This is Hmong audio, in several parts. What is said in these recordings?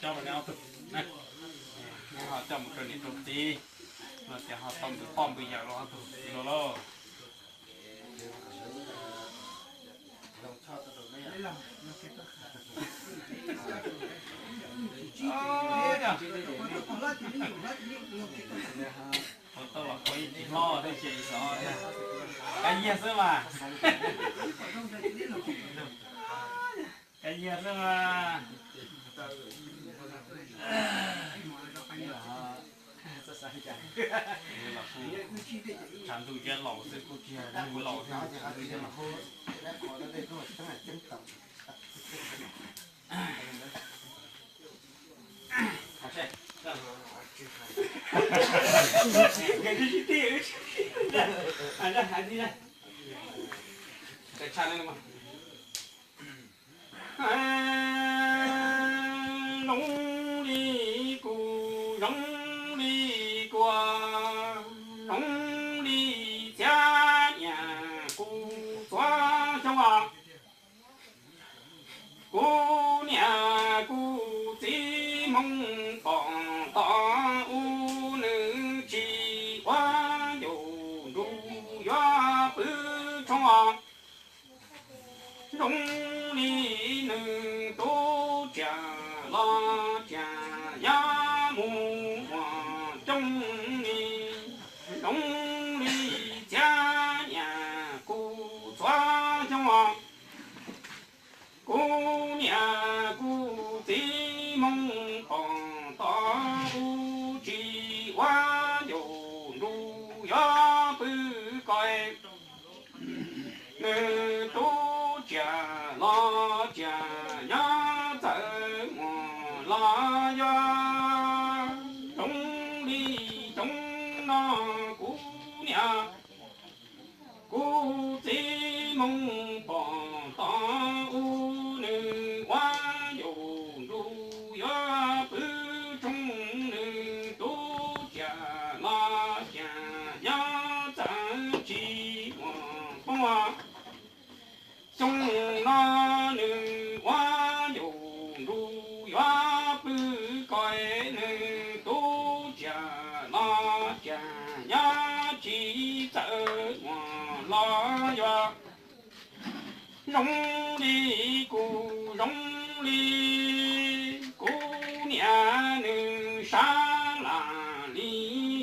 Neb ob tug, neb ho coj mus rau niam rau txiv, no ces ho tau npws poj npws yawm los ob tug txiv los lauj. Tau los kuv ib tsis hlob thiab ces xyov, kab yiag xwb mas. Kab yiag xwb mas. Tshav ntuj ciab laus xwb kuj tsis yog laus thiab, tshav ntuj ciab laus. Zoo li kuv, zoo li kuv, zoo li txiab niam kuv txhua xyoo os. Kuv niam kuv txiv hmoov pom tod ub, nws tsis ua yus nruj yuav pw tshoob os. Zoo li nws tub tsiaj los tsiaj nyob mus muaj coob li, zoo li txiab niam kuv txhua xyoo os. Kuv niam kuv txiv hmoov pom tod ub, tsis ua yus nruj yuav pw ko. Nws tub tsiaj los tsiaj nyob txawm muaj los yuav, zoo li xyoo no kuv niam kuv txiv hmoov pom tod ub, nws ua yus nruj yuav pw tshoob, nws tub tsiaj los tsiaj nyob txawm tsis muaj poob. Xyoo no nws ua yus nruj yuav pw ko, nws tub tsiaj los tsiaj nyob tsis txawm muaj los yuav, zoo li kuv, zoo li kuv niam nws sab lam li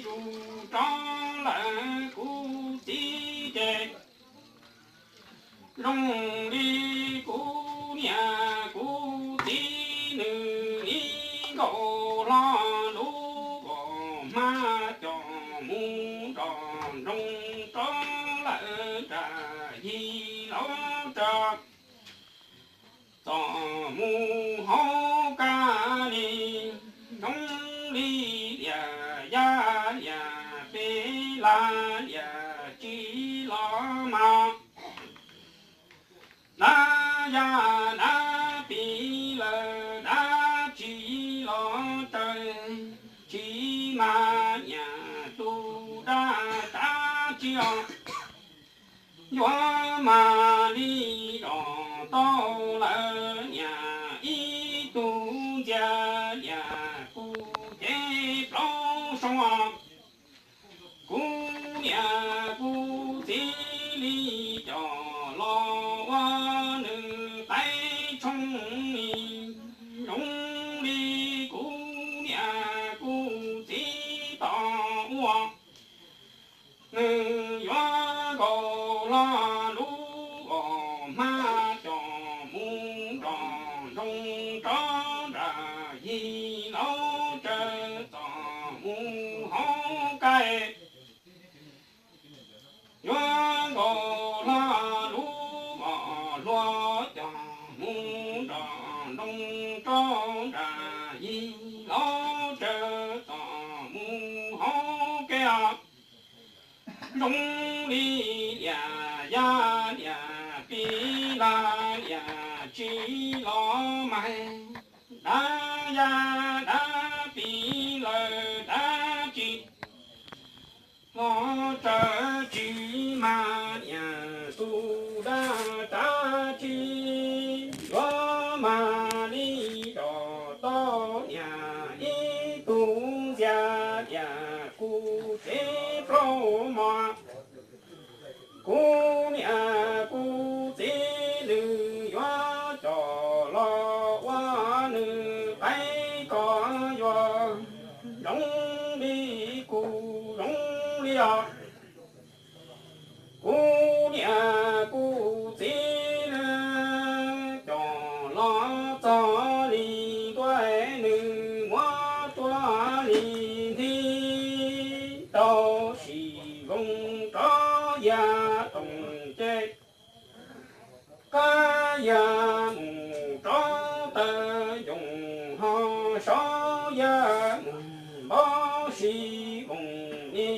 zus rov lawm kuv txiv ces, zoo li kuv niam kuv txiv nws ib nkaus hlo lub vos hmab coj mus nrog nroos rov lawm nram yig laub tsawb, txawm mus hauv kaj li, zoo li liam yaj liam pem laj liam tsis los mas, dab yaj dab pim lawm dab tsis los raws, tsis mas niam tus dab dab tsis os. Yuav mas li zos tau lawm niam ib tug ntxias liam kuv cev plaub soo os. Kuv niam kuv txiv li coj los ua nws qaib tshoob li, zoo li kuv niam kuv txiv tos ua. Nws yuav nkaus hlo lub vos hmab coj mus nrog nroos rov nram yig laub tsawb txawm mus hauv kaj, yuav nkaus hlo lub vos hlua coj mus nrog nroos rov nram yig laub tsawb txawm mus hauv kaj os. Zoo li liam yaj liam pim laj liam tsis los mas, dab yaj dab pim lawm dab tsis los raws, tsis mas niam tus dab dab tsis, yuav mas li zos tau niam txog li ntuj, nws muab tuaj li nthi rau Sis Voos rov yas toom ces qab yas mus rov taw yoos ho saub yas mus npov Sis Voos ni.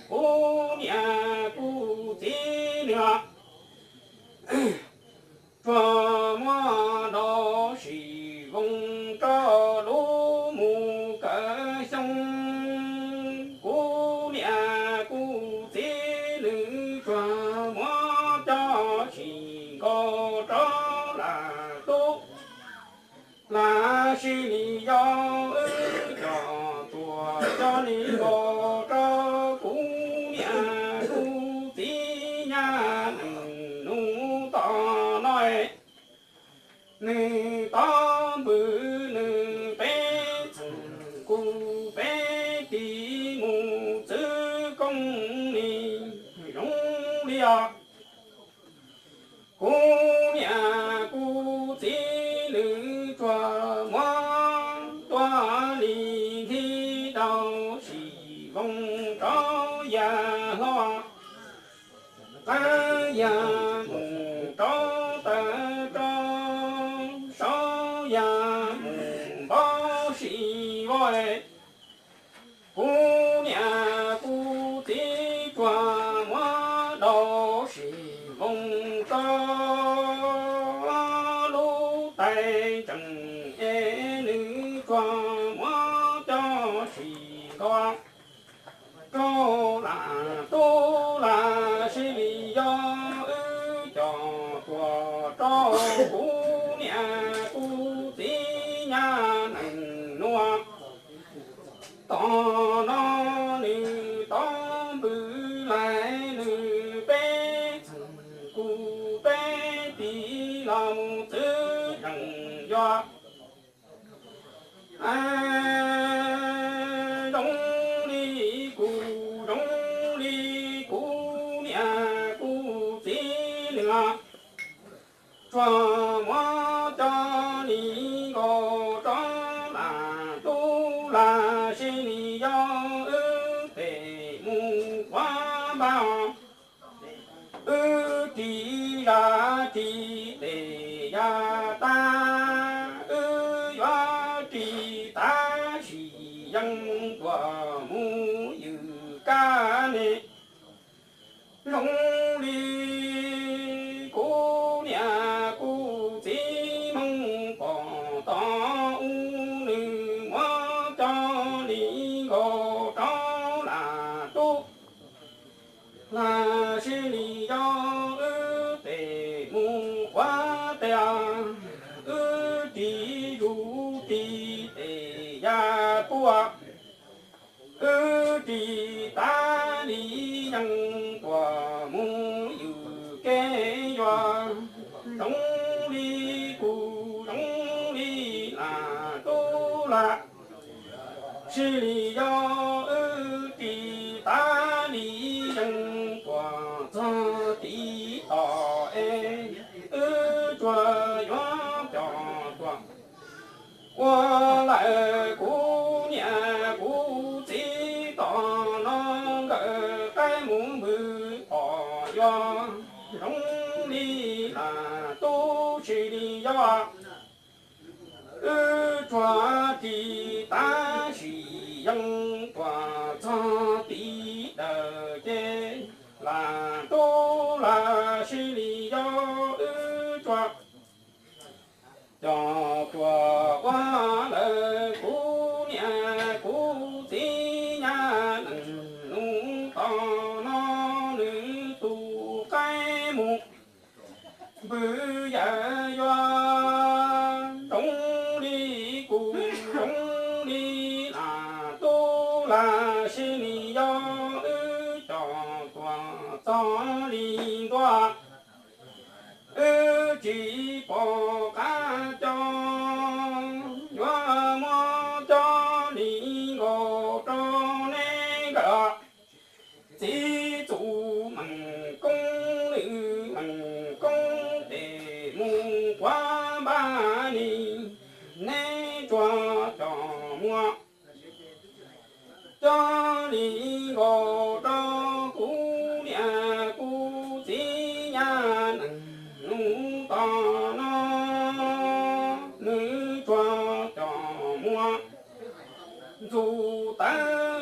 Kuv niam kuv txiv nws tsuas muab rau Sis Voos rau lub mus kaw xyoo. Kuv niam kuv txiv nws tsuas muab cov Sis Nkos rau lam tub lam sis li yog wb cov tuam cov li nkaus rau kuv niam kuv txiv nyab nees nus tom no. Nws tod npws nws peb txheem kuv peb tis mus txwv kooj li zoo li os. Kuv niam kuv txiv nws tsuas muab tuaj li nthi rau Sis Voos rov yas hlo, qab yas mus rov taw rau saub yas mus npov Sis Voos. Kuv niam kuv txiv tsuas muab rau Sis Voos rau lub tais tseem es nws tsuas muab cov Sis Nkos rau lam tub lam sis li yog wb cov tuam rau kuv niam kuv txiv nyab nees nua. Tom no nws tod npws lais nws peb txheem kuv peb tis los mus txwv zeem yuav zoo li kuv zoo li kuv niam kuv txiv nws tsuas muab cov li nkaus rov lam tub lam sis li yog wb pem mus quav npab. Wb ris zaj ris tes yav tag, wb yuav ris tav sim yeej tuaj mus ywm kab ne. Zoo li kuv niam kuv txiv Hmoob pom tod ub, nws muab cov li nkaus rov lam tub lam sis li yog wb pem mus quav tes, wb ris zuj ris tes yav tuaj. Wb ris tav li yeej tuaj mus ywm kev yuav zoo li kuv zoo li lam tub lam sis li yog wb ris tav li yeej tuaj txog tid tod es wb tsuas yuav cov tuam ua lawm kuv niam kuv txiv tom no nkawd qaib mus npws pom yuav zoo li lam tub sis li yog wb tsuas ris tav sim yeej tuaj txog tid daws ces lam tub lam sis li yog wb tsuas cov tuam ua lawm kuv niam kuv txiv nyab nees nus tom no nws tus qaib mus npws yawm yuav zoo li kuv zoo li lam tub lam sis li yog wb cov tuam txog li ntua. Wb tsis pom qab coj, yuav muab coj li nkaus rau neb nkawd. Txiv txuv meem koob lwm meem koob tes mus quav npab li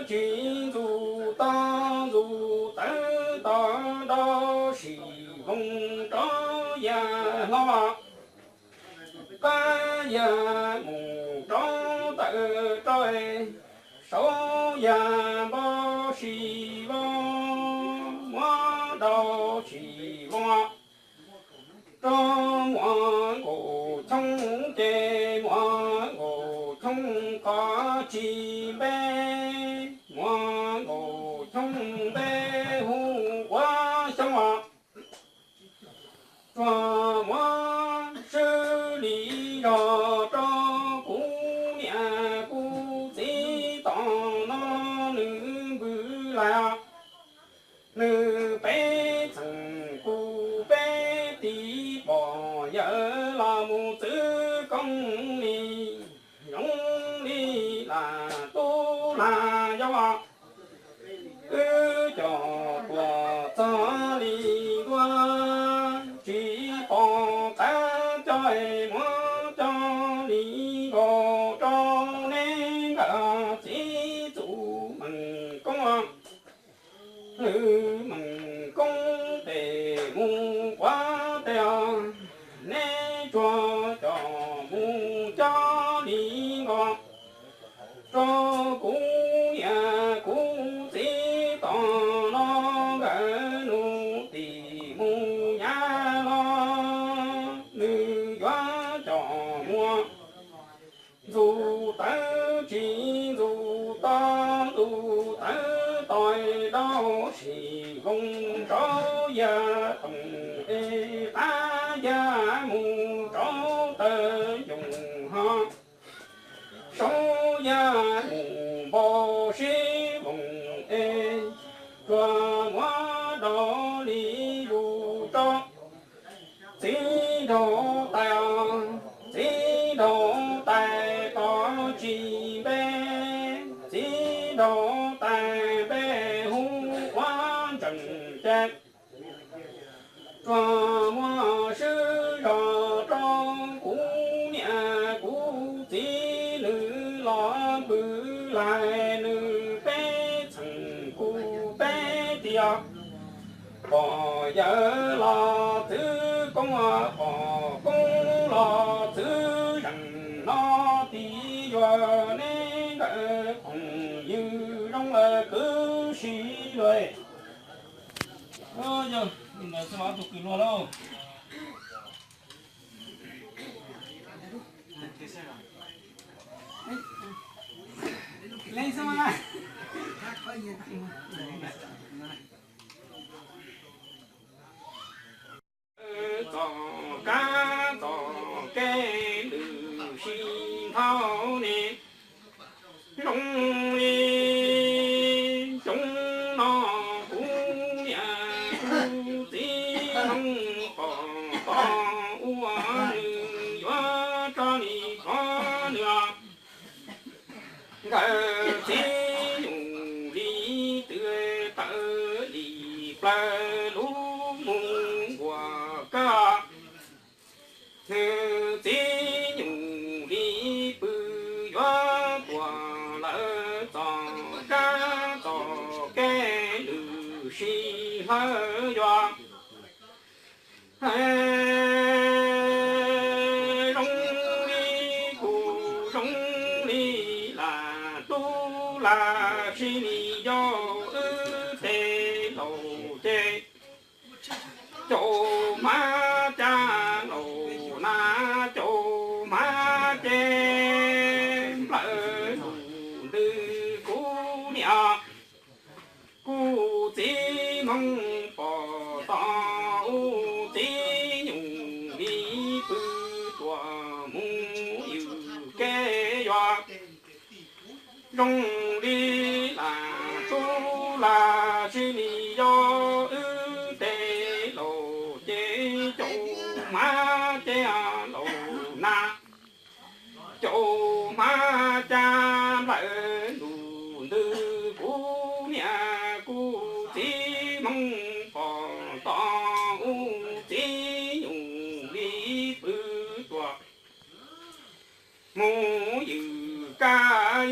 tsis ntxub tau ntxub tawv tos rau sim voos rau yag hlob, qab yag mus rau tawm rau saum yag npau sis vau, muab rau sim voos rau muaj nkaus choob ces muaj nkaus choob qhov tsis npe, muaj nkaus choob npe hu ua Xyoob. Tsuas muab swb li zog rau kuv niam kuv txiv tom no nws npws lais, nws peb txheem kuv peb tij pom yawg los mus txwv koob li, zoo li lam tub lam yau. Wb cov tuam txog li ntua, tsis pom qab coj es muab coj li nkaus rau neb nkawd txiv txuj meem koob. Lwm meem koob tes mus quav tes, neb tsuas coj mus coj li nkaus rau kuv niam kuv txiv tom no nkawd nus tim mus nyab los nws yuav coj mus ntxuv tawv tsis ntxuv tau ntxuv tawv tos rau sim voos rau yag toom es qab yag mus rau tawm yoos ho saum yag mus npau sib voos es tsuas muab rau li zus rau txiv nraug tais, txiv nraug tais qhov tsis npe, txiv nraug tais npe hu ua Ntsees ces tsuas muab swb zog rau kuv niam kuv txiv nws los npws lais nws peb txheem kuv peb tiag. Pom yawg los txwv koob, pom koob los txwv zeem no tib yuav neb nkawd phooj ywg zoo lawm kwv si lawm. Yog li ntawd xwb mas tus kws luag lauj. Txoj kab txoj kev lwm sib nthau ne, zoo li xyoo no kuv niam kuv txiv Hmoob pom tau ua nws yuav tso li tso nws. Nkawd txiv nyuj li twm tawm li plaws lub mus nkuaj kab. Nws txiv nyuj li pw yuav tuag lawm txoj kab txoj kev lwm sib hlawv yuav. Zoo li kuv zoo li lam tub lam sis li yau wb tej laus ces caum hmab cab laus nas, caum hmab ces nplawm ntuj ntws kuv niam kuv txiv Hmoob pom tau wb txiv nyuj li pw tuaj mus ywm kev yuav. Zoo li lam tub lam sis li yau wb tej laus ces caum hmab ces laus nas, caum hmab cab nplawm ntuj ntws kuv niam kuv txiv Hmoob pom tau wb txiv nyuj li pw tuaj mus ywm kab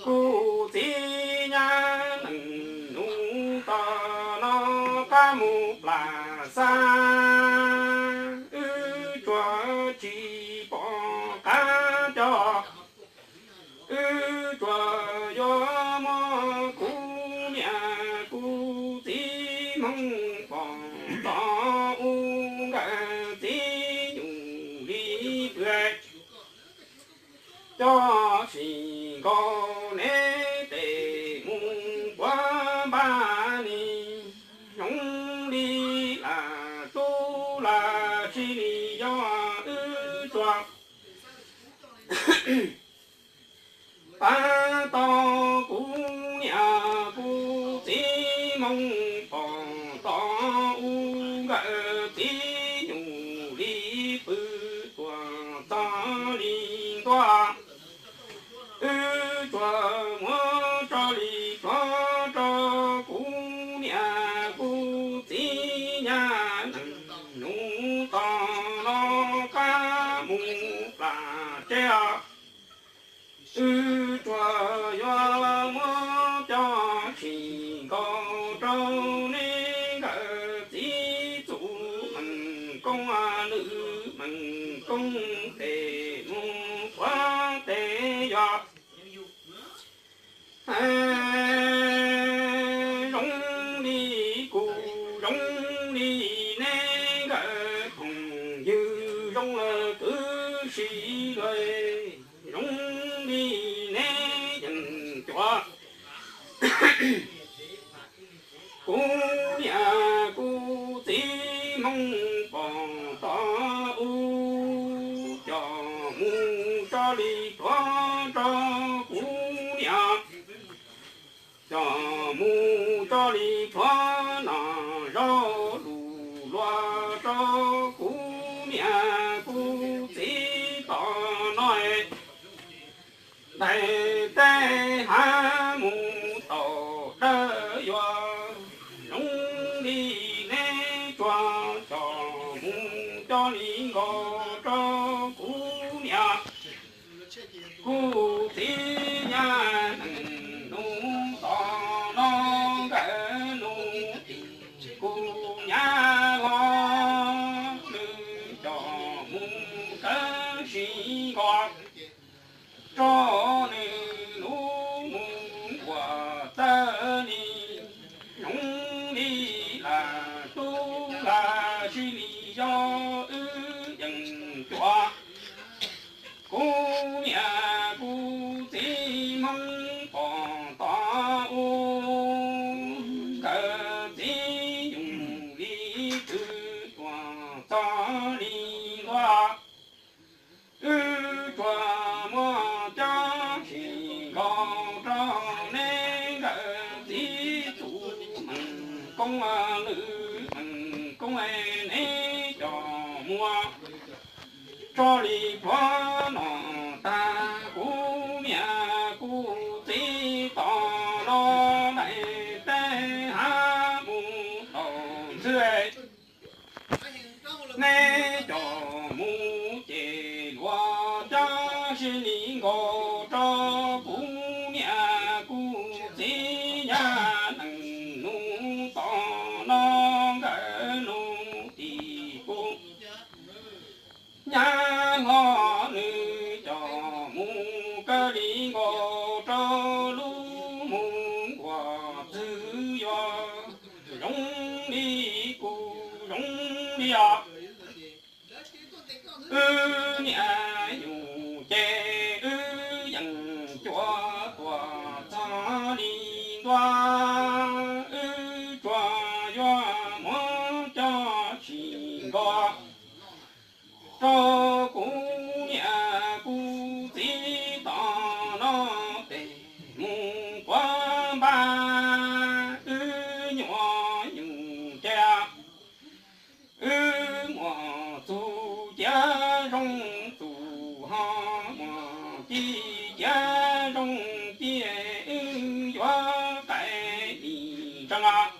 Kuv txiv nyab neej nub tom no qab mus plam xab, wb tsuas tsis pom qab coj. Wb tsuas yuav muab kuv niam kuv txiv hmoov pom tod ua nkawm txiv nyuj li pw. Coj sim nkaus neb tes mus puag npaj ni, zoo li lam tub lam sis li yog wb tsuas pab tau kuv niam kuv txiv hmoov pom tod ua nkawm txiv nyuj li pw tuaj txog li ntua. Wb tsuas muab tso li pluav rau kuv niam kuv txiv nyab neej nub tom no qab mus plam tseb os. Wb tsuas yuav muab coj tsis nkaus rau neb nkawm txiv txuj meej koob lwm meej koob tes mus puag tes yog. Zoo li kuv zoo li neb nkawm phooj ywg zoo kwv si lawm, zoo li neb yeej cuav. Kuv niam kuv txiv hmoov pom tod ub, coj mus tso li pluav rau kuv niam, coj mus tso li pluav no, zov lus luag rau kuv niam kuv txiv tom no. Daim teb hav mus tau dawb yuav, zoo li neb tsuas coj mus coj li nkaus rau kuv niam kuv txiv nyab neej nub tom no nkawm nub tim kuv nyab hlob, nws coj mus kawm sis nkaus rau nws lub mus nkuaj txawv li, zoo li lam tub lam sis li yog wb yeej cuav. Kuv niam kuv txiv hmoov pom tod ub, nkawm txiv nyuj li pw tuaj txog li ntua. Wb tsuas muab coj sim nkaus rau neb nkawm txiv txuj meej koob lwm meej koob, neb coj mus tso li pluav no tag, kuv niam kuv txiv tom no daim teb hav mus tau ntxwb. Neb coj mus ces luag coj sis li nkaus rau kuv niam kuv txiv nyab neej nub tom no nkawm nub tim kuv nyab hlob, nws coj mus kawm li nkaus rau lub mus nkuaj txwv yuav, zoo li kuv zoo li os. Wb niam nyuj ces wb yeej cuav tuaj txog li ntua, wb tsuas yuav muab coj sim nkaus rau kuv niam kuv txiv tom no tes mus puag npaj. Wb nyuam nyuj ces wb muaj txuj ciav zoo txuj, ho muaj ci ciav zoo ci, wb yuav qais li ntsees.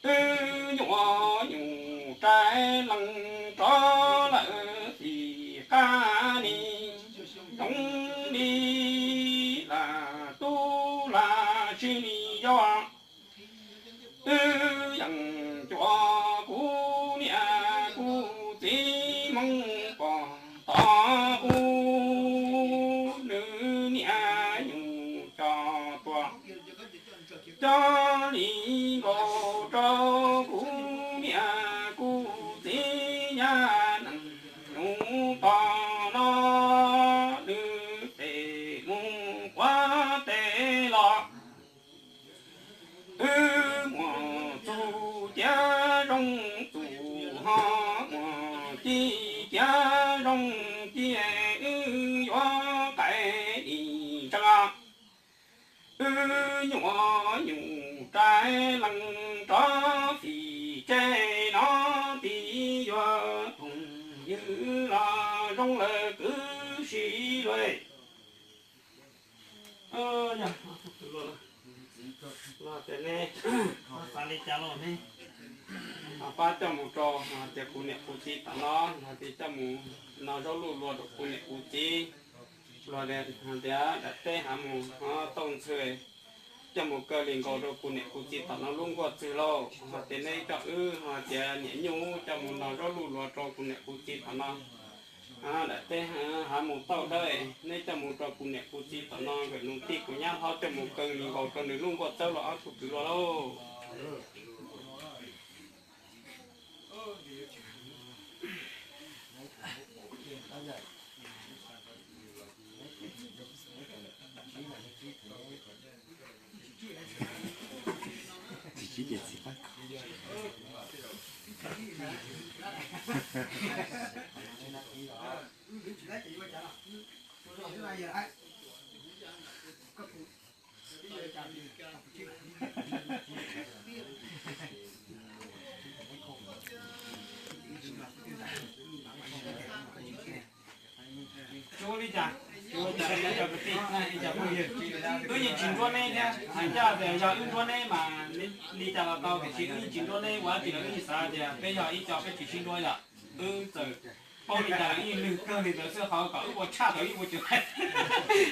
Wb nyuam nyuj rais lees rov lawm tim qab ni, zoo li Ho mus ci cia zoo ci wb yuav qais dim ntsa. Wb nyuam nyuj rais lees rov fim tseg no, tib yuav phooj ywg los zoo lawm kwv si lawm. Yog, los tias nej xav li cas los nej pab coj mus rau, hais tias kuv niam kuv txiv tom no, hais tias coj mus no zaub luj luas rau kuv niam kuv txiv, los tias daim teb hav mus tauj ntxhw, coj mus kaw li nkaus rau kuv niam kuv txiv tom no lub nkuaj txwg lauj. Hais tias nej coj wb, hais tias niam nyuj coj mus no zaub luj luas rau kuv niam kuv txiv tom no. Daim teb hav mus tauj dawb, neb coj mus rau kuv niam kuv txiv tom no, nkawm nus tij kuv nyab hlob coj mus kaw li nkaus rau nws lub nkuaj txawb los ob tug kwv luag lauj. Tsis ua li cas, tsis ua cas, ib cov kwv tij, ib cov phooj ywg, wb yeej tsis nruab neb thiab. Hais ncaj tias yog wb nruab neb mas li cas los tau, tiam sis wb yeej tsis nruab neb ua dab tsi los wb yeej xav tias peb yog ib co peb tsis sib nruab yom. Wb txawm paub li cas los wb yeej lwg kawg li ntawd xwb, qhov kom wb ua tshaj tau wb ua tsis tau.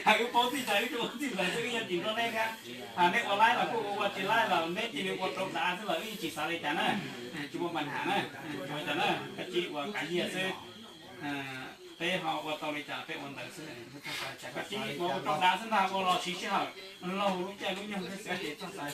Hais wb paub txij cas wb tsuas ua txij ntawd xwb, wb yeej tsis nruab neb thiab. Hais neb ua laib los kuj ua, ua tsis laib los neb cia li ua rau dav xwb los wb yeej tsis xav li cas na. Tsis muaj paj ham na, tsis ua cas na, koj cia li ua kav yia xwb. Peb ho ua tau li cas peb ua ntawd xwb. Koj cia li ua rau dav xwb ntag, ua los siv sij hawm laug lub caij lub nyoog thiab xwb ces txhob xav.